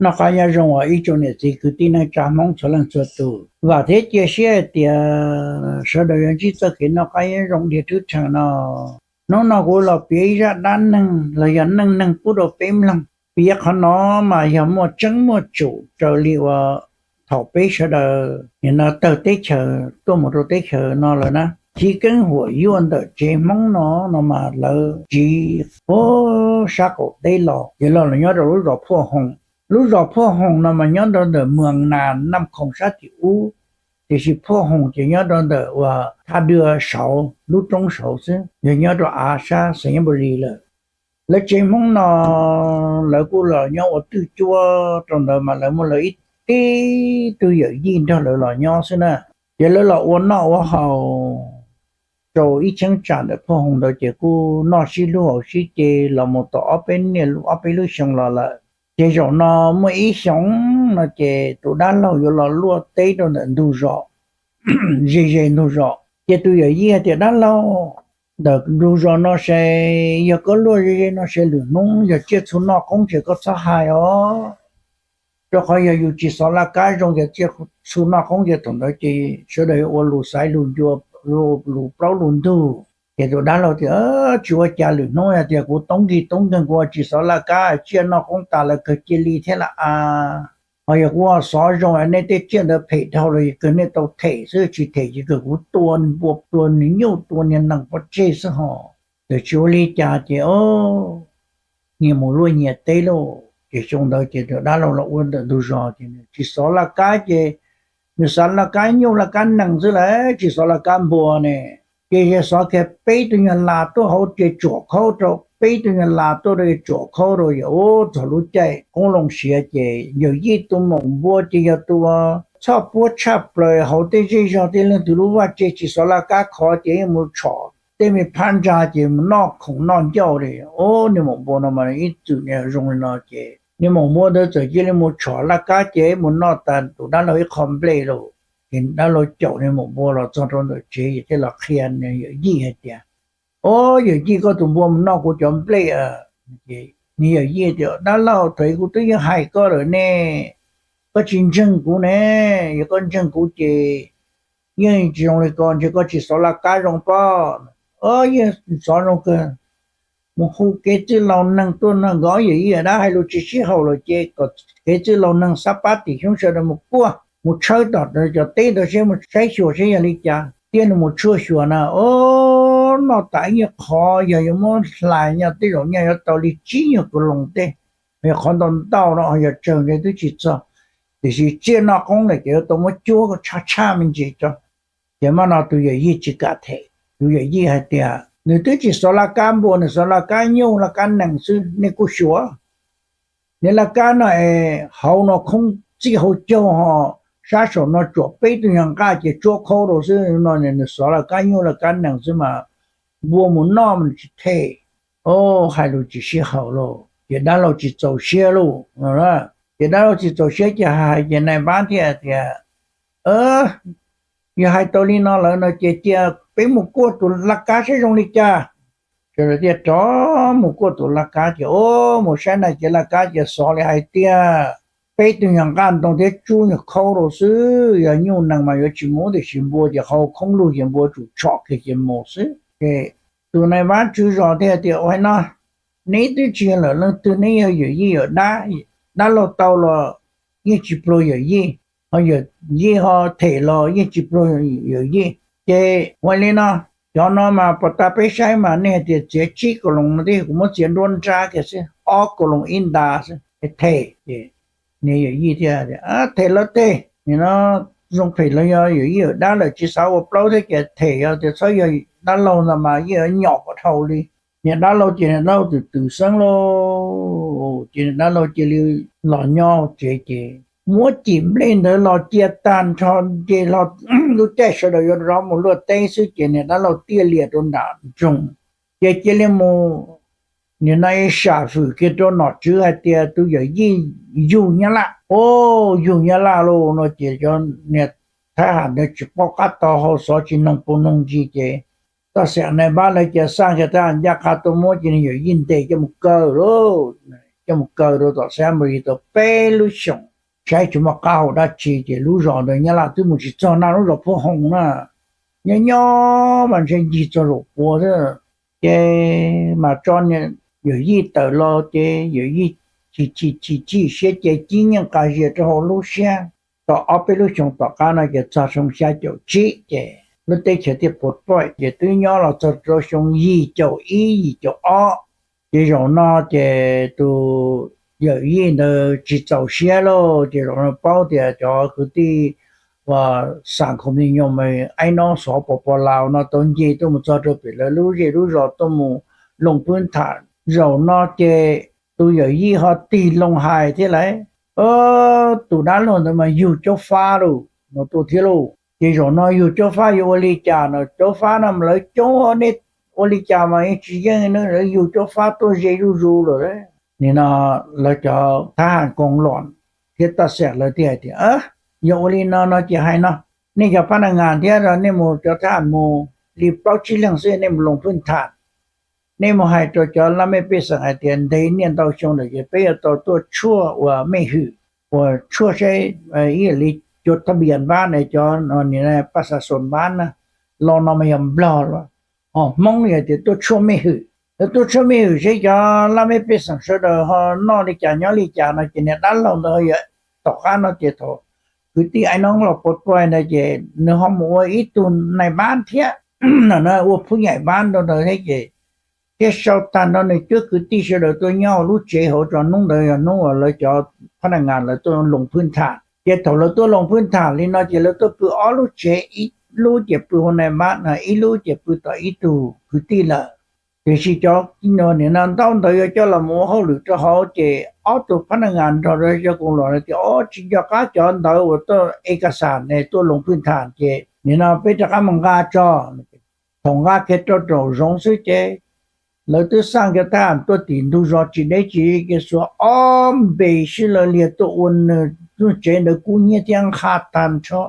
Noj qab nyob zoo uas ib tsoom niam txiv kwv tij neej tsa Hmoob txhua leej txhua tus, vam thiab cia siab hais tias sawv daws yuav ntsib txoj kev noj qab nyob zoo dhia rhwb rheev no. Hnub no kuv los piav ib zaj dab neeg los yog neej neeg pub rau peb mloog. Piav qhov no mas yog muaj tseeb muaj tsum raws li uas thaum peb sawv daws nim no tawg teb chaws tuaj mus rau teb chaws no lawm na, chiv keeb huam yuaj ntawm tsev Hmoob no, no mas lawv tsiv puag sab qaum teb los, ces los los nyob rau lub zos Phuaj Hoos. Lub zos Phuaj Hoos no mas nyob rau ntawm Muas Nas Naj Khoom sab tim ub, tiam sis Phuaj Hoos ces nyob rau ntawm uas Thaj Dua Saud lub roob saud xwb, yog nyob rau av sab Xeev Yaj Npus Lis lawm. Lawv tsev Hmoob no lawv kuj los nyob ua twj cuab rau ntawd mas lawv muaj lawv ib tib tug yawm yij nrog lawv los nyob xwb na. Ces lawv los ua noj ua haus rau ib cheeb tsam ntawm Phuaj Hoos ntawd ces kuj noj sib hlub haus sib ce los mus tau ob peb niaj ob peb lub xyoo los lawm. Ces zaum no muaj ib xyoos no ces tus dab laug yuav los luaj teb rau ntawm ntug zos, ze ze ntug zos. Ces tus yawm yij hais tias, Dab laug, ntawm ntug zos no ces yog koj luaj ze ze no ces lwm hnub yog tsiaj txhu noj qoob ces koj txhob hais os. Rau qhov yog yus tsis xov laj kab zoo ces tsiaj txhu noj qoob ces thaum ntawd ces sawv daws ua lus xaiv lus ncua, lus plaub lus ntug. Ces tus dab laug tias, Tsis ua cas, lwm hnub yog tias kuv toob nkig toob nkeeg kuv ua tsis xov laj kab, tsiaj noj qoob tas lawv kawg cia li thiab lam as. Ho yog kuv xov zoo nej tej tsiaj ntawd phem dhau los kawg nej tau them xwb, tsis them ces kawg kuv tua npua, tua niag nyuj, tua niag nees pov tseg xwb hos. Ces tsis ua li cas ces o, nyias mus luaj nyias teb lauj. Ces xyoo ntawd ces tus dab laug los ua ntawm ntug zos ces nws tsis xov laj kab ces nws xav laj kab nyuj laj kab nees xwb lawm, tsis xov laj kab npua ne. Ces yog xov kiag peb tug nyuag las tuaj hauv ces tsuam khaub rau, peb tug nyuag las tuaj rau tsuam khaub rau, yog ub txog lub caij qoob loo siav ces yawm yij tus maum npua ces yog tus txhoj puab tshaj plaws hauv tej zej zog tej leej twg lub vaj tse, tsis xov laj kab khov ces yeej mus tshom tej me phab ntsa ces mus noj khoom noj ncauj li. Ub, niag maum npua no mas ib txwm niag zoo li no ces niag maum npua ntawd txawm cia li mus tshom laj kab ces mus noj tas tus dab laug ib qho nplej lauj. Ces dab laug caum niag maum npua los txog rau ntawm tsev ces thiaj los qhia niag yawm yij hais tias, Ob, yawm yij, koj tus npua mus noj kuv cov nplej. Niag yawm yij tias, Dab laug, thaum ub kuv twb yeej hais koj lawm ne, koj tsis ntseeg kuv ne. Yog koj ntseeg kuv ces yeej tsis zoo li ko, ntshe koj tsis xov laj kab zoo pob. Ob, yeej xov zoo kawg, mus hu kev txwj laus neeg tuaj no, nkawd ob yawm yij yawm dab hais lus tsis sib haum lawm ces kom kev txwj laus neeg xab pab tim xyoob sawv daws mus kuaj, mus tshawb tom cov teb ntawd seb, mus saib xyuas seb yog li cas. Thiab nws mus tshuaj xyuas na, o, noj tas ib nyuag qhov yog yuav muab hlais nyob tej zaum nyaj yuav tau li tsib nyuag kis loos tej, yog qhov ntau ntau no yog tsawg ntshe twb tsis txog, tiam sis tsiaj noj qoob lawm ces yuav tau muab cuab tshaj tshaj me ntsis tso. Ces mas no tus yawm yij tsis kam them, tus yawm yij hais tias nws twb tsis xov laj kab npua, nws xov laj kab nyuj laj kab nees xwb, nej kuj xyuas. Niag laj kab no es hauv no khoob txij hauv caug ho, sab saum no tsuam peb tug nyuag nqaj ces tsuab khaub rau xwb no, nws xov laj kab nyuj laj kab nees xwb mas npua mus noj mas nws tsis them. O, hais lus tsis sib haum lauj, ces dab laug tsis txaus siab lauj. Ces dab laug tsis txaus siab ces hais ces nais npab thiaj tias, Yog hais tau li no lawm no ces cia peb mus kuaj tus laj kab saib zoo li cas. Sawv daws thiaj rov mus kuaj tus laj kab ces o, mus saib na ces laj kab ces xov li hais tiag, peb tug nyuag nqaj ntoo thiab tsub nyuag khaub rau xwb, yog nyuj nees mas yuav tsis mus, tiam sis npua ces hauv khoob lug ces npua tsum tshom kiag ces mus xwb. Ces tus nais npab tswv zos thiaj tias, Ua li no, neb twb tsis yog lawm leej twg, neb yog yawm yij yawm dab, dab laug tau los yeej tsis pluag yawm yij, ho yawm yij ho them los yeej tsis pluag yawm yij. Ces ua li no, cov no mas puag ta peb saib mas nej hais tias txiav tsib kaus loos no thiab, kuv muab txiav nruab nrab kiag xwb, ob kaus loos ib nta xwb, them. Ces niag yawm yij thiaj, Them los them, nim no zoo phem los yog yawm yij yawm dab lawm tsis xav ua plaub thiab ces them, yog tias txhob yog dab laug ntag mas yeej yuav nyom kom dhau li. Niag dab laug ces niag dab laug twm twm xeeb lauj, ces niag dab laug cia li los nyob tsev ces muab cim nplej ntawd los cia tag nrho, ces lub caij sawv daws yuav rov mus luaj teb xwb ces niag dab laug tiaj lias rau nram nroog, ces cia li mus, nim no ib sam fwm kiag rau nom tswv hais tias tus yawm yij yug nyab laj. O, yug nyab laj lauj no ces cov niag thab ham ntawd tsis paub qab tau hau xov tsis noog pus noog ntsis ces toj xeem nais npab lawv cia xaj kiag thab ham ncaj qha tuaj muab ces niag yawm yij ntes coj mus kaw lauj. coj mus kaw rau tom xab npam li tau peb lub xyoos, saib tsis muaj qab hau dab tsi ces lub zos ntawd Nyab Laj twb mus tsis txog na, lub zos Phuj Hoo na, nyob nyob mas ntshe ncig txog zaum puav xwb. Ces mas tso yawm yij tawm los ces yawm yij chim chim chim chim siab ces cib nyiaj qas zias rau hauv lub siab. Tom ob peb lub xyoos tom qab no ces txog xyoo xya caum tsib ces lub teb chaws thiaj puas paim ces twb nyob los txog rau xyoo yim caum ib yim caum ob. Ces zaum no ces tus yawm yij ntawd tsis txaus siab lauj, ces zaum no paub tias cov kwv tij uas xam kho me nyuam me aib nob xov pos pos laus no tau nce tuaj mus txog rau pem lawv lub zej lub zos tuaj mus loos phwb tham. Zaum no ces tus yawm yij ho tig loo hais thiab lauj, tus dab laug ntawd mas yug Cob Fab lauj no tuaj thiab lauj. Ces zaum no yug Cob Fab yuav ua li cas no, Cob Fab no mas lawv coob, nej ua li cas mas yeej tsis yeej, lawv yug Cob Fab tuaj ze zuj zus lawm. Nim no lawv cov thab ham koos los thiab taj xeem lawv thiaj hais tias, yog ua li no no ces hais no, nej cov phab naj ngas thiab nej mus cov thab ham mus li plaub tsib leeg xwb, nej mus loos phwb tham. Nej mus hais rau cov laj mej pej xeem hais tias ntev niaj ntau xyoo lawm ces peb yuav tau tuaj tshuaj ua mej hwm, uas tshuaj saib ib yam li cov thab bias npab na, cov paj xas xos npab na, los no mas yog nplog los ho hmoob yog tias tuaj tshuaj mej hwm. Lawv tuaj tshuaj mej hwm seb cov laj mej pej xeem sawv daws ho noj li cas nyob li cas no ces niag dab laug ntawd ho yog tom qab no ces thaum kwv tij aib nob los pov tuaj ntawd ces nws ho mus ua ib tug nais npab thiab, ua phub nyaim npab rau ntawd thiab ces thiaj sau tag nrho nws cov kwv tij sawv daws tuaj nyob hauv lub tsev hauv tso. Hnub ntawd yog hnub uas lawv cov phab naj ngas lawv tuaj loos phwb tham. Ces thaum lawv tuaj loos phwb tham li no ces lawv tuaj pw ob lub tsev, ib lub ces pw hauv nais npab, ib lub ces pw tom ib tug kwv tij lawm. Tiam sis cov nim no ntaub ntawd yuav coj los mus ua hauj lwm rau hauv ces ob tug phab naj ngas nrog rau cov koos los tias, o, tsis nco qab cov ntawd uas tuaj e kas xas ne tuaj loos phwb tham ces nim no peb rov qab mus nqa tso. Thaum nqa kiag rau nraum zoov xwb ces lawv twb xaj kiag thab ham tuaj tim ntug zos tsis deb tsis ze kiag xuas ob npe sib law liag tuaj ua nws lub tsev ntawd kub hnyiab thiab nqha tag nrho.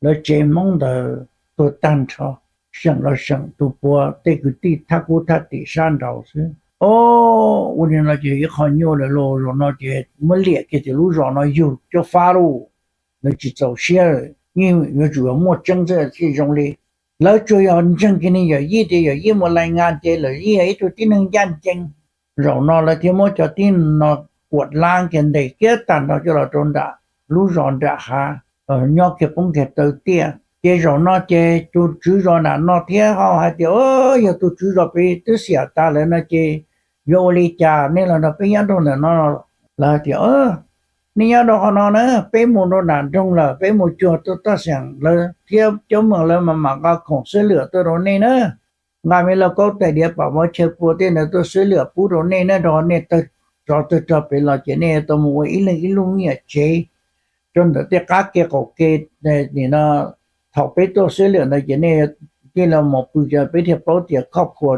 Lawv tsev hmoob ntawd tuag tag nrho, seem los seem tus puav tej kwv tij thaj kub thaj tim sab nraud xwb. O, ua li no ces ib qho nyuaj lawm lauj, zaum no ces muab liam kiag tias lub zos no yug Cob Fab lauj. Lawv tsis txaus siab, yeej yuav tsum muaj tseeb xwb thiaj zoo li. Lawv tsuas yog ntseeg kiag niag yawm yij tias yawm yij mus lais ngas ces yawm yij yog ib tug tib neeg ncaj ncees. Zaum no lawv thiaj muab cov tib neeg no kuam lab kiag ntes kiag tag nrho coj los rau nram lub zos nram hav, nyob kiag poob kiag taw tiaj. Ces zaum no ces tus tswv zos nram no thiab ho hais tias, yog tus tswv zos pem twb xiam tas lawm no ces yuav ua li cas, nej los nrog peb nyob rau ntawm no. Lawv tias, nej nyob rau qhov no na, peb mus rau nram nroog lawm, peb mus cuag tuaj taj xeem lawv thiab coob meem lawv mas mam nqa khoom xwb lwm tuaj rau nej na. Nqa me lauj kaub tais diav pam vov chaw pua tej ntawd tuaj xwb lwm pub rau nej na, rau nej tawg tsov tawg rog pem los ces nej tau mus ua ib leeg ib lub me nyuam tsev rau ntawm tej qab ke qaum ke. Nim no thaum peb tuaj xwb lwm ntawd ces nej cia li mus pw, peb thiaj paub tias khoj khua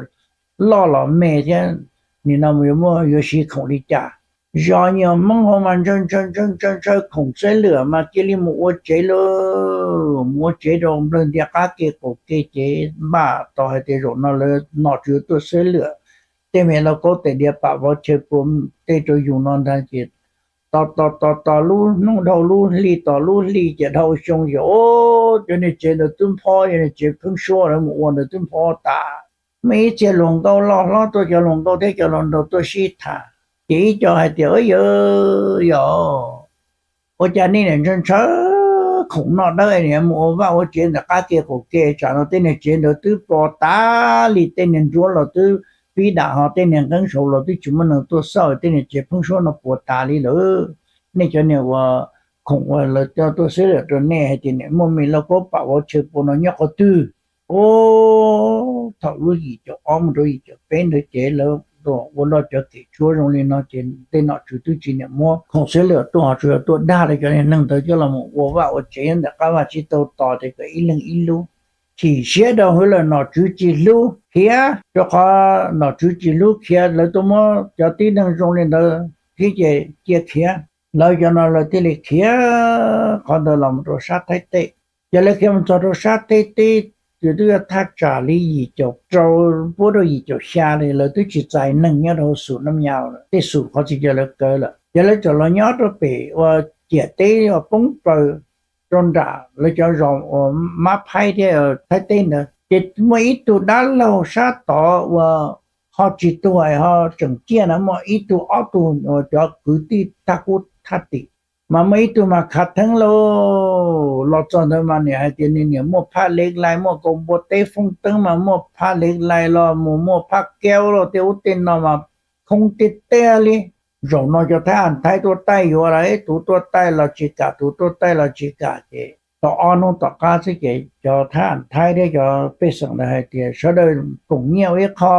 loj los me thiab nim no yuav muaj yuav siv khoom li cas. Zos nyuag hmoob hauv mas ntshaw ntshaw ntshaw ntshaw khoom xwb lwm mas cia li mus ua tsev lauj, mus ua tsev rau nplawg ntias qab ke qaum ke ces npaj tos hais tias zaum no lawv nom tswv tuaj xwb lwm, tej me lauj kaub tais diav pam vov chaw pua tej rau yus no ntag ces tos tos tos tos lub hnub dhau lub hli tos lub hli ces dhau xyoo ces, o, cov niag tsev ntawd twb nphob, cov niag tsev pheeb suab lawv mus ua ntawd twb nphob tas. Muaj ib txhia hluas nkauj loj hlob tuaj, cov hluas nkauj thiab cov hluas nraug tuaj sib tham, ces ib co hais tias, yog, ua cas nej niam ntshaw ntshaw khoom noj dawb es mus ua vaj ua tsev ntawm qab ke qaum ke, tsam no tej niag tsev ntawd twb pov tas li, tej niag nruab los twb pib dam ho tej niag nqeeb saud los twb tsis muaj neeg tuaj xauj, tej niag tsev pheeb suab no puas tas li lawm. Nej cov niag ua khoom uas lawv coj tuaj xwb lwm rau nej hais tias niam muaj me lauj kaub pam vov chaw pua no nyob qhov twg? O, thaum lub yim caum ob mus rau yim caum peb ntawd ces lawv ua loj cov kem tshuab zoo li no ces tej nom tswv twb tsis niam muab khoom xwb lwm tuaj, ho tsuas yog tuaj dag li cov niag neeg ntawd coj los mus ua vaj ua tsev ntawm qab vaj tsib taug tos ces kom ib leeg ib lub. Chim siab rau hwv lawm nom tswv tsis hlub khiav, rau qhov nom tswv tsis hlub khiav lawv tuaj muab cov tib neeg zoo li ntawd thiab ces cia khiav. Lawv cov no lawv thiaj li khiav qhov ntawd los mus rau sab Thaib teb. Ces lawv khiav mus txog rau sab Thaib teb twb yog thaj tsam li yim caum rau puab rau yim caum xya li, lawv twb tsis txais neeg nyob rau hauv Xus Nab Nyas lawm, tej xum qhov txhia chaw lawv kaw lawm. Ces lawv txawm los nyob rau pem ua ciam teb uas poob plaws rau nram lawv cov zos uas Mab Phaib thiab Thaib teb ntawd. Ces muaj ib tug dab laug sab tod uas ho tsis tuag ho tseem ciaj na, muaj ib tug ob tug uas cov kwv tij thaj kub thaj tim, mas muaj ib tug mas khav theeb lauj. Los txog ntawd mas niam hais tias nws niam muaj phaj lev lais, muaj kaus npua teb foob teeb mas muaj phaj lev lais los mus muaj phaj kaub los tej ub tej no mas khoob tiag tiag li. Zaum no cov Thaib As Thaib tuaj taij yuav lawm, tus tuaj taij los tsis kam, tus tuaj taij los tsis kam. Ces tau ob hnub tom qab xwb ces cov Thaib As Thaib thiab cov pej xeem ntawd hais tias sawv daws koom nyiaj ua ib qho,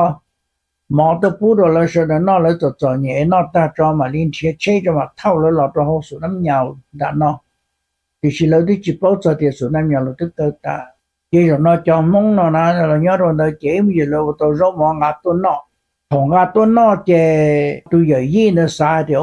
mov tuaj pub rau lawv sawv daws noj, lawv txom txom nyem noj tag tso mam li nrhiav tsheb tso mam thauj lawv los rau hauv Xus Nab Nyas nram no. Tiam sis lawv twb tsis paub txog tias Xus Nab Nyas los twb kaw tas. Ces zaum no cov Hmoob no na los nyob rau ntawd ces ib me ntsis lawv ua tau zaub mov nqa tuaj noj. Thaum nqa tuaj noj ces tus yawm yij ntawd xav tias,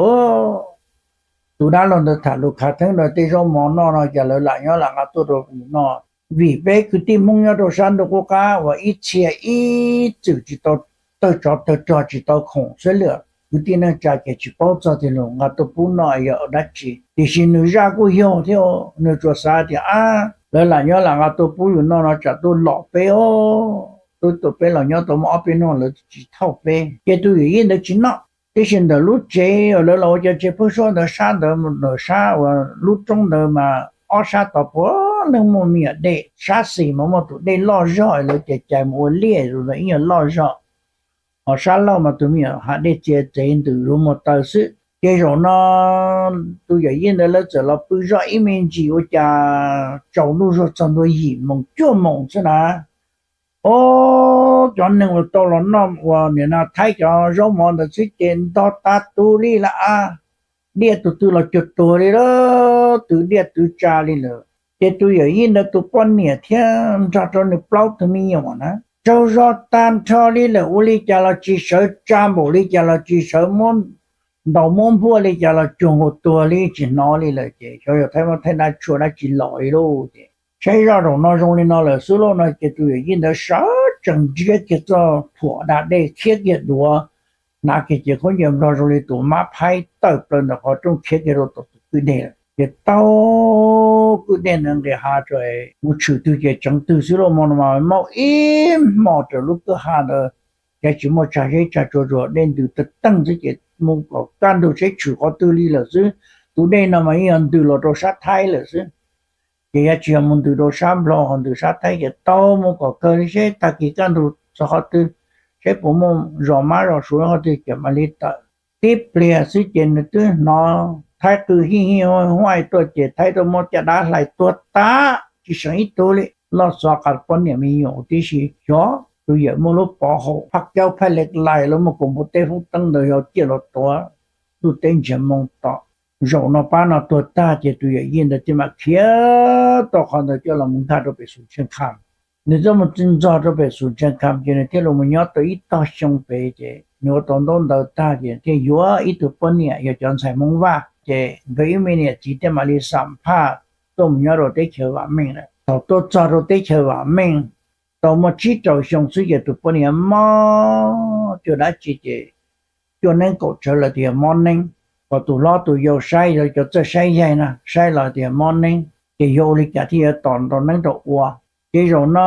tus dab laug ntawd tham lus khav theeb ntawd, tej zaub mov noj no cas lawv lam nyob lam nqa tuaj rau nws noj. Vim peb kwv tij Hmoob nyob rau sab ntuj qub qab uas ib txhia ib txwm tsis tau tawg tsov tawg rog, tsis tau khoom xwb lawm, kwv tij neej tsa ces tsis paub txog tias lus nqa tuaj pub noj yog dab tsi. Tiam sis nws zaj kuj yog thiab, nws tsuas xav tias ab, lawv lam nyob lam nqa tuaj pub yus noj no tsam tuaj lom peb os, twb tuaj peb los nyob tau muaj ob peb hnub lawv tsis thauj peb. Ces tus yawm yij ntawd tsis noj. Tiam sis ntawm lub tsev uas lawv los ua cov tsev pheeb suab ntawd sab ntawd, ntawm sab uas lub roob ntawd mas ob sab tod puav leej muaj me nyuam dej, sab xis mas muaj tus dej loj zog lawv cais cais mus ua liaj zus ntawd ib nyuag loj zog. Ho sab laug mas tus me nyuam hav dej txias txev ntws zuj mus taw xwb. Ces zaum no tus yawm yij ntawd lawv txawm los pw zoj ib me ntsis ua cas tsaus ntuj zuag txog ntua yim moos cuaj moos xwb na. Ob, cov neeg uas tau los noj uas nim no Thaib cov zaub mov ntawd xwb ces ntog tas tus li lawm a, diaj tus twg los cuag tuag li lawm, twv diaj twv tsa li lawm. Ces tus yawm yij ntawd tus poj niam thiab nrog rau nws plaub tug me nyuam na tsaug zog tag nrho li lawm, ua li cas los tsis sawv, tsa npaum li cas los tsis sawv, muab ntaus muab npuaj li cas los cuag nkaus tuag li tsis hnov li lawm. Ces xyov yog Thaib muab Thaib dab tshuaj dab tsi los li lauj. Ces saib zoj zaum no zoo li no lawm xwb lauj no ces tus yawm yij ntawd sawv tsees nrhiav kiag txoj phuam da dej khiav kiag duav, hnav kiag cev khaub ncaws nplog zoo li tus mab phaib tawm plaws ntawm qhov rooj khiav kiag rau tom tus kwj deg lawm. Ces taug kwj deg ntawd nqis hav tso mus tshwm twg ces tseev twg xwb lauj. Hmo no mas maub ib hmos raws lub kwj ha ntawd, ces tsis muaj tsag zeb tsag tsua, dej ntws tawg teeg xwb ces mus kom kaj ntug seb tshwm qhov twg li lawm xwb. Tus dej no mas yeej yog ntws los rau sab Thaib lawm xwb. Ces yog tsis yog mus ntws rau sab Nplog ho ntws sab Thaib ces taug mus kom kawg li seb tag kis kaj ntug txog qhov twg, seb puas muaj zos mab zos suav qhov twg ces mam li tawm. Tib pliag xwb ces nws twb hnov Thaib qw hij hij huaj huaj tuaj ces Thaib tuaj muab caj dab hlais tuag tas tsis seem ib tug li. Loj xov qas poj niam me nyuam tib si, xyov tus yawm muaj lub pov haum phaj kaub phaj lev lais los muaj kaus npua teb foob teeb ntawd yog ciaj los tuav ntuj teb ntsiag moo tom. Zaum no pab no tuag tag ces tus yawm yij ntawd thiaj mam khiav tau qhov ntawd coj los mus nkag rau pem Xus Tsheej Kham. Nws tuaj mus txog rau pem Xus Tsheej Kham ces nws thiaj los mus nyob tau ib tog xyoo pem ces nws ua tau ntaub ntawv tag ces thiaj yuav ib tug poj niam yog cov ntxhais Hmoob Vaj ces nkawd ib me niam txiv thiaj mam li xam phaj tuaj mus nyob rau teb chaws Vam Meej lawm. Thaum tuaj txog rau teb chaws Vam Meej tau muaj tsib rau xyoo xwb ces tus poj niam mob cuag dab tsi ces cuaj neeb kaum tsawv lawm tias mob neeb. Kom tus hlob tus yau saib, yog cov txawj saib yaig na, saib los tias mob neeb ces yuav ua li cas thiaj yuav tos nrau neeb rau ua. Ces zaum no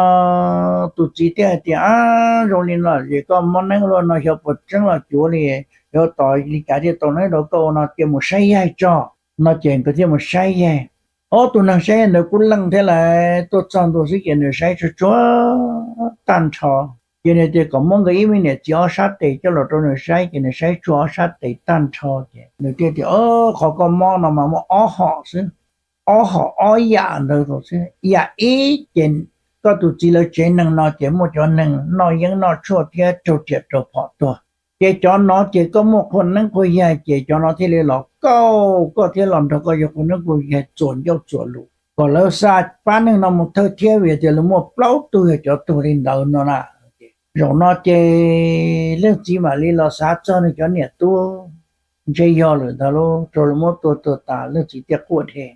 tus txiv thiaj hais tias, ab, zoo li no ces koj mob neeb luaj no xyov puas tseeb los cuav li, yuav tos li cas thiaj tau neeb rau koj ua no, cia mus saib yaig tso. No ces nkawd thiaj mus saib yaig. Ob tug neeg saib yaig ntawd kuj leej thiab lawm, tuaj txog ntua xwb ces nws saib tsuag tsuag tag nrho. Ces nws tias kom muab nkawd ib me niam txiv ob sab tes coj los rau nws saib ces nws saib tsuag ob sab tes tag nrho ces nws thiaj tias, o, qhov koj mob no mas muaj ob hom xwb, ob hom ob yam ntawd xwb. Yam ib ces koj tus txiv lawv tsev neeg no ces muaj cov neeg noj yeeb noj tshuaj thiab raug riam raug phom tuag. Ces cov no ces koj muaj qhua neeb qhua yaig ces cov no thiaj li los kauj koj thiab los nrog koj yuav qhua neeb qhua yaig txuas ncauj txuas lus kom lawv xa pab neeg no mus thawj thiab vim tias lawv muaj plaub tug yog cov tuag li ntawd no na. Zaum no ces leej txiv mam li los xav txog nws cov niam tub ntshe yog lawm ntag lauj, rau lawv muab tua tuag tas leej txiv thiaj quaj dheev.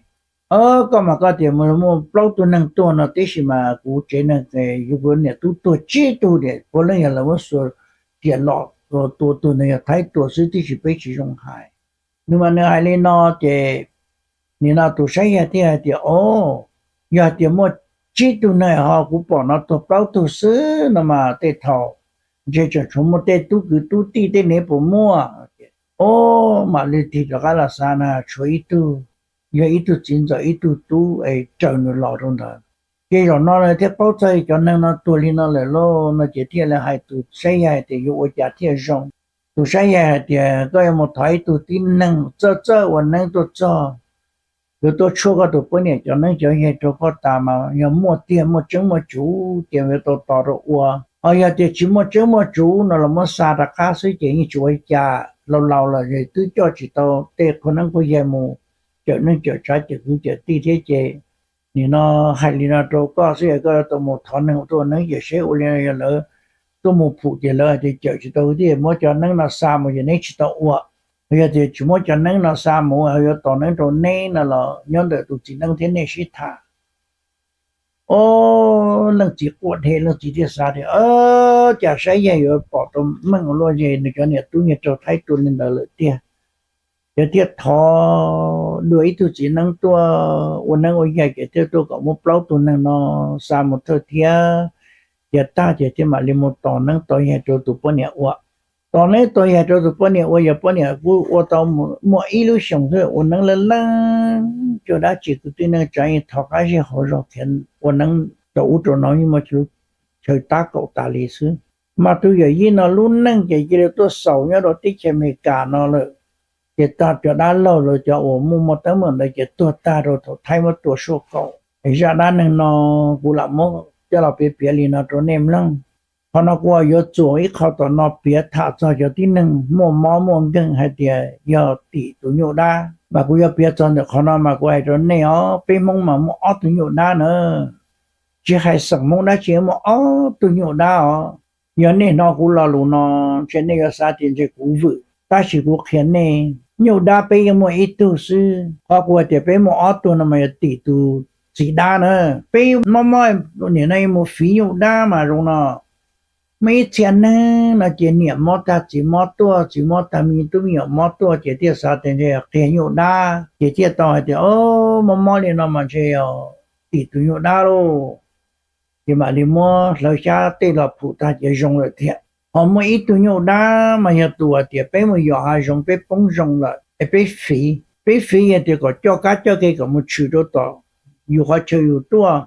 Koj mas koj tias muaj plaub tug neeg tuag no tib si mas kuv tsev neeg, yus kuv niam tub tuag tsib tug tias puav leej yog lawv muab xuas riam los tua, tua tug ntawd yog Thaib tua xwb tib si, peb tsis zoo hais. Nws mas nws hais li no ces nim no tus saib yaig thiaj hais tias, o, yog tias muaj tsib tug neeg ho kuv pom no tuag plaub tug xwb no mas tej thaum ntshe tseem tshuav muaj tej tub kwv tub tij tej nev puas muaj. O, mam li tig rov qab los xav na, tshuav ib tug, yog ib tug txiv ntxawm ib tug tub es raws nws los rau ntawd. Ces zaum no lawv thiaj paub txog cov neeg no tuag li no lawm lauj no ces thiaj li hais tus saib yaig tias yuav ua cas thiaj zoo. Tus saib yaig hais tias koj yuav mus thov ib tug tib neeg txawj txawj ua neeb tuaj txog, yuav tuaj tshuaj koj tus poj niam cov neeb cov yaig rau koj tas mas yog muaj tiag muaj tseeb muaj tsuv ces yuav tau tos rau ua. Ho yog tias tsis muaj tseeb muaj tsuv no los muab xa rov qab xwb ces yeej tsis ua cas, laus laus lawm twb coj tsis tau tej qhua neeb qhua yaig mus cawm neej cawm tsav cawm kwv cawm tij thiab ces nim no hais li no rau koj xwb, koj yuav tau mus thov neeg tuaj ua neeb ces seb ua li no yog lawv tuaj mus phum ces lawv hais tias cawm tsis tau thiab muab cov neeb no xa mus ces neb tsis tau ua. Yog tias tsis muab cov neeb no xa mus yuav tos neeb rau neb no los nyob ntawm tus txiv neeb thiab nej sib tham. O, leej txiv quaj dhev, leej txiv thiaj xav tias cas saib yaig yuav pom tau meej ua luaj, ces nws cov niam tub nyiag raug Thaib tua li ntawd lawm tiag. Ces thiaj thov dua ib tug txiv neeb tuaj ua neeb ua yaig ces thiaj tuaj kom muab plaub tug neeg no xa mus thawj thiab. Ces tag ces thiaj mam li mus tos neeb tos yaig rau tus poj niam ua. Tos neeb tos yaig rau tus poj niam ua, yog poj niam kuj ua tau muaj ib lub xyoos xwb ua neeb laj leej cuag dab tsi, kwv tij neej tsa yeej thov qab zej hauv zog khiav ua neeb rau ub rau no, yeej muaj chaw tab kaum tas li xwb. Mas tus yawm yij no lub neej ces cia li tuaj xaus nyob rau teb chaws Amelikas no lawm. Ces tag cov dab laug lawv cov uas muaj muaj teeb meem ntawd ces tuag tag rau thaum Thaib muab tua suab kaum. Zaj dab neeg no kuv lam muab coj los piav piav li no rau nej mloog. Qhov no kuv yuav txuas ib qho tom no piav tham txog cov tib neeg muaj mob muaj nkeeg hais tias yog tim tus nyuj dab, mas kuv yuav piav txog ntawm qhov no mas kuv hais rau nej os, peb Hmoob mas muaj ob tug nyuj dab na. Tsis hais xeem Hmoob dab tsi muaj ob tug nyuj dab os. Yog nej hnov kuv lo lus no ntshe nej yuav xav tias ntshe kuv vwm, tab sis kuv qhia nej, nyuj dab peb yeej muaj ib tug xwb. Qhov kuv hais tias peb muaj ob tug no mas yog tim tus txiv dab na. Peb mob mob nim no mus fiv nyuj dab mas zoo no. Muaj ib txhia neeg no ces niam mob tag txiv mob tuaj, txiv mob tag me tub me nyuam mob tuaj ces thiaj xav tias ntshe yog qhia nyuj dab ces thiaj tau hais tias o, mob mob li no mas ntshe yog tim tus nyuj dab lauj. Ces mam li muab hlawv xyab tej los phum tag ces zoo lawm thiab. Ho muaj ib tug nyuj dab mas yog tus hais tias peb mus yos hav zoov peb poob zoo lawm es peb fiv, peb fiv yog tias kom coj kab coj ke kom mus tshwm rau tom yus qhov chaw yus tuaj,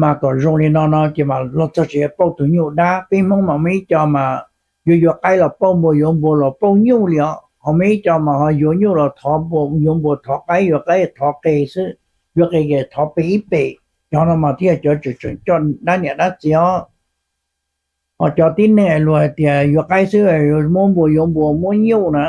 mas kom zoo li no no ces mam los txog tsev pauj tus nyuj dab. Peb Hmoob mas muaj ib co mas yuav yuav qaib los pauj npua, yuav npua los pauj nyuj li os. Ho muaj ib co mas ho yuav nyuj los thov npua, yuav npua thov qaib, yuav qaib thov qe xwb, yuav qe ces thov pem ib pem. Cov no mas thiaj cov tseem tseem coj dab niam dab txiv os. Ho cov tib neeg luag hais tias yuav qaib xwb, muab npua yuav npua muab nyuj na.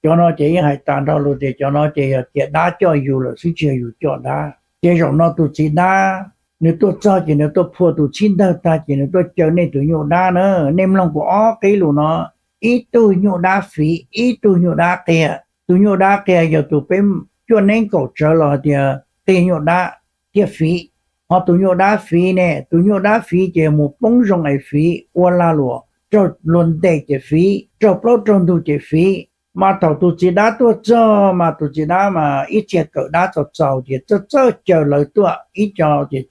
Cov no ces yeej hais tas nrho lus tias cov no ces yog tias dab coj yus lawm xwb tsis yog yus coj dab. Ces zaum no tus txiv dab nws tuaj txog ces nws tuaj phua tus txhib ntawg tag ces nws tuaj caw nej tus nyuj dab na. Nej mloog kuv ob qib lus no, ib tug nyuj dab fiv, ib tug nyuj dab qia. Tus nyuj dab qia yog tus peb cuaj neeb kaum tsawv los hais tias qia nyuj dab thiaj fiv. Ho tus nyuj dab fiv ne, tus nyuj dab fiv ces mus poob zoo es fiv, ua lag luam raug luag ntes ces fiv, raug plaub raug ntug ces fiv. Mas thaum tus txiv dab tuaj txog mas tus txiv dab mas ib txhia kawm dab txaus txaus ces txawj txawj caw lawv tuaj, ib co ces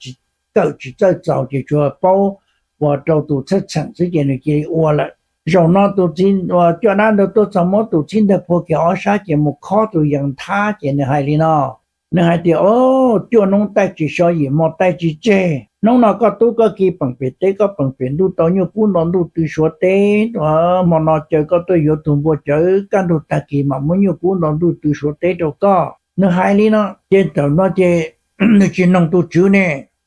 kawm tsis txawj txaus ces tsuas paub ua rau tus txhawj txheem xwb ces nws cia li ua lawm. Zaum no tus txiv uas coj dab ntawd tuaj txog muab tus txhib ntawg phua kiag ob sab ces mus khob tus yees nthab ces nws hais li no. Nws hais tias, o, cuaj hnub taij tsis so yim hmo taij tsis tseg. Hnub no koj tub koj ki peem pem teb koj peem pem ntuj tau nyuj kub nto ntuj tw suav teb, hmo no caw koj tuaj yuav tus npua cawv kaj ntug tag kis mam muab nyuj kub nto ntuj tw suav teb rau koj. Nws hais li no ces thaum no ces nws tsis noog tus tswv ne,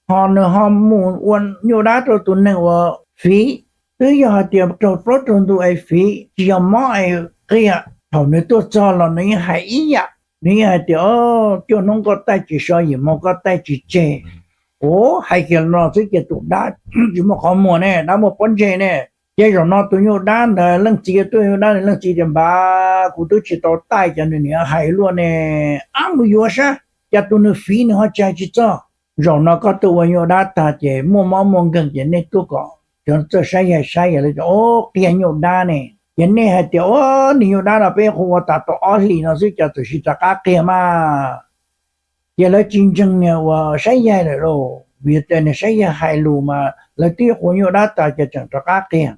ho nws ho mus ua nyuj dab rau tus neeg uas fiv. Twb yog hais tias raug plaub raug ntug es fiv, tsis yog mob es qia. Thaum nws tuaj txog los nws yeej hais ib yam, nws yeej hais tias, o, cuaj hnub koj taij tsis so yim hmo koj taij tsis tseg. Ua hais kiag no xwb ces tus dab tsis muaj qhov muag ne, dab muaj pob ntseg ne. Ces zaum no tus nyuj dab ntawd leej txiv tuaj, nyuj dab leej txiv tias, npawg, kuv twb tsis tau taij cov nws niam hais luaj ne, ab mus yuav sab. cas tus nws fiv nws ho tsis hais tsis txog. Zaum no koj tuaj ua nyuj dab tag ces muaj mob muaj nkeeg ces nej tuaj kom cov txawj saib yaig saib, yog lawv tias o, qiag nyuj dab ne, ces nej hais tias o, nws nyuj dab no peb qhuav ua tas tau ob hlis no xwb cas txawm sis rov qab qiag mas. Ces lawv tsis ntseeg niag uas saib yaig lawm lauj, vim tias niag saib yaig hais lus mas lawv twb qhuav nyuj dab tas ces tseem rov qab qiag.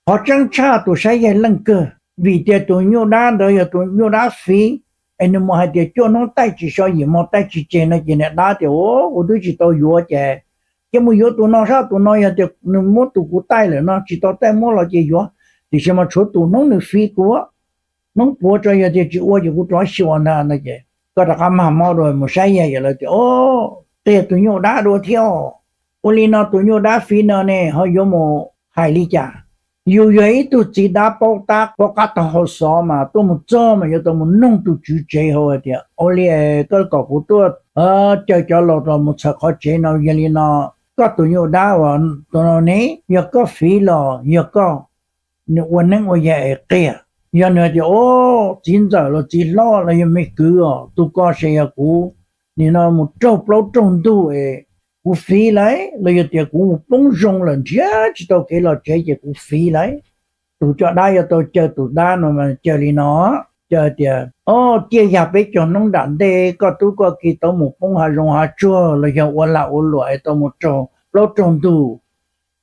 Qhov tseeb tshaj tus saib yaig leej kawg, vim tias tus nyuj dab ntawd yog tus nyuj dab fiv, es nws mus hais tias cuaj hnub taij tsis so yim hmo taij tsis tseg no ces niag dab tias o, kuv twb tsis tau yuav ces cia mus yuav tus no sab, tus no yog tias nws muab tus kuv taij lawm no tsis tau taij muab los ces yuav, tiam sis mas tshuav tus hnub nws fiv kuv, hnub puav tso yog tias tsis ua ces kuv rov xyuas ntag no ces koj rov qab mag mob dua mus saib yaig, yog lawv tias o, qiag tus nyuj dab dua thiab. Ua li no tus nyuj dab fiv no ne ho yuav mus hais li cas? Yus yog ib tug txiv dab paub tab paub qab tag hau xov mas tuaj mus txog mas yuav tau mus noog tus tswv tsev hauv hais tias ua li koj kom kuv tuaj caw cov laus los mus txhawm qhov tsev no, yog li no koj tus nyuj dab uas tus no ne yog koj fiv los yog koj ua neeb ua yaig es qiag? Yog nws hais tias o, txiv ntxawm los txiv hlob los yog me kwv os, tus ko se yog kuv nim no mus raug plaub raug ntug es kuv fiv lawm los yog tias kuv mus poob zoo lawm nrhiav tsis tau kev los tsev ces kuv fiv lawm. Tus coj dab yuav tau caw tus dab no mas caw li no, caw tias o, ciaj yag peb caug hnub nram ntej koj tub koj ki tau mus poob hav zoov hav tsuag los yog ua lag ua luam es tau mus raug plaub raug ntug,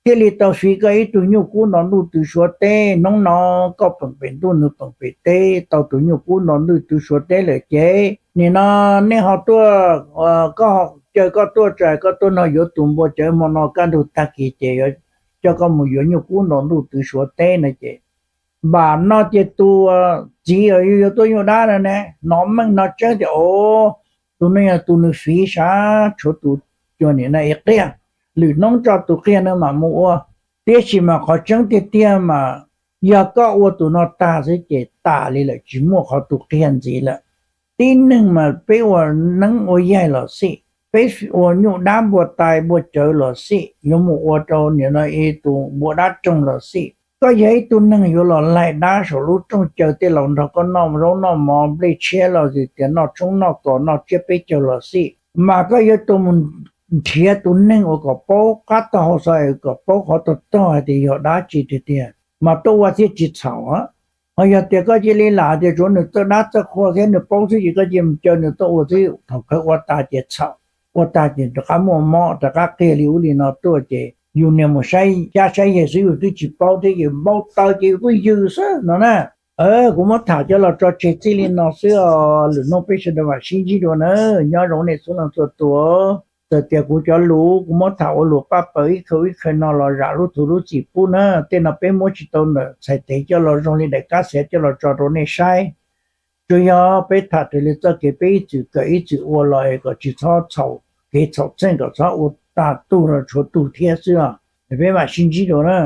thiaj li tau fiv koj ib tug nyuj kub nto ntuj tw suav teb. Hnub no koj peem pem ntuj nws peem pem teb, tau tus nyuj kub nto ntuj tw suav teb lawm ces nim no nej ho tuaj, koj caw koj tuaj tso, koj tuaj nrog yuav tus npua cawv hmo no kaj ntug tag kis ces coj koj mus yuav nyuj kub nto ntuj tw suav teb no ces npam no ces tus txiv uas yuav tuaj nyuj dab no ne hnov meej hnov tseeb tias o, tus no yog tus nws fiv sav, tshuav tus cua nim no es qiag, lwm hnub tso tus qiag no mam mus ua. Tiam sis mas qhov tseeb tiag tiag mas yog koj ua tus no tag xwb ces tas li lawm, tsis muaj qhov tus qiag ntxiv lawm. Tib neeg mas peb ua neeb ua yaig los xij, peb ua nyuj dab npua tai npua cawv los xij, yuav mus ua rau nim no ib tus npua dab roog los xij, koj yog ib tug neeg yuav los laig dab saum lub rooj caw tej laus nrog koj noj zaub noj mov nplej tshiab los sis tias noj tshoob noj kos noj tsiab peb caug los xij, mas koj yuav tau mus nrhiav tus neeg uas kom paub qab tag hau xov es kom paub qhov tog tog hais tias yog dab tsi tiag tiag mas tuaj ua thiaj tsis txhaum. Ho yog tias koj cia li lam tias tsuav nws txawj dab txawj qhua thiab nws paub xwb ces koj cia li mus caw nws tuaj ua xwb, thaum kawg ua tag ces txhaum, ua tag ces rov qab muaj mob rov qab qiag li ub li no tuaj ces yus niag mus saib xyab saib yaig xwb yus twb tsis paub thiab ces npau taws ces yus kuj yws xwb no na. Kuv muab tham coj los tso tseg txij li no xwb os, lwm hnub peb sawv daws mam sib ntsib dua na. Nyob zoo nej txhua leej txhua tus. Txawm tias kuv cov lus kuv muab tham ua lus paj paws ib khawv ib khawv no los zam lub txim pub na, tej no peb muab tsis tau ntawm txhais tes coj los zoo li daim kab xiav coj los tso rau nej saib. Tsuas yog peb tham raws li txoj kev peb ib txwm kawm ib txwm ua los kom tsis txhob txhaum kev txhaum txheej, kom txhob ua tag tug los tshuav tug thiab xwb os. Peb mam sib ntsib dua na.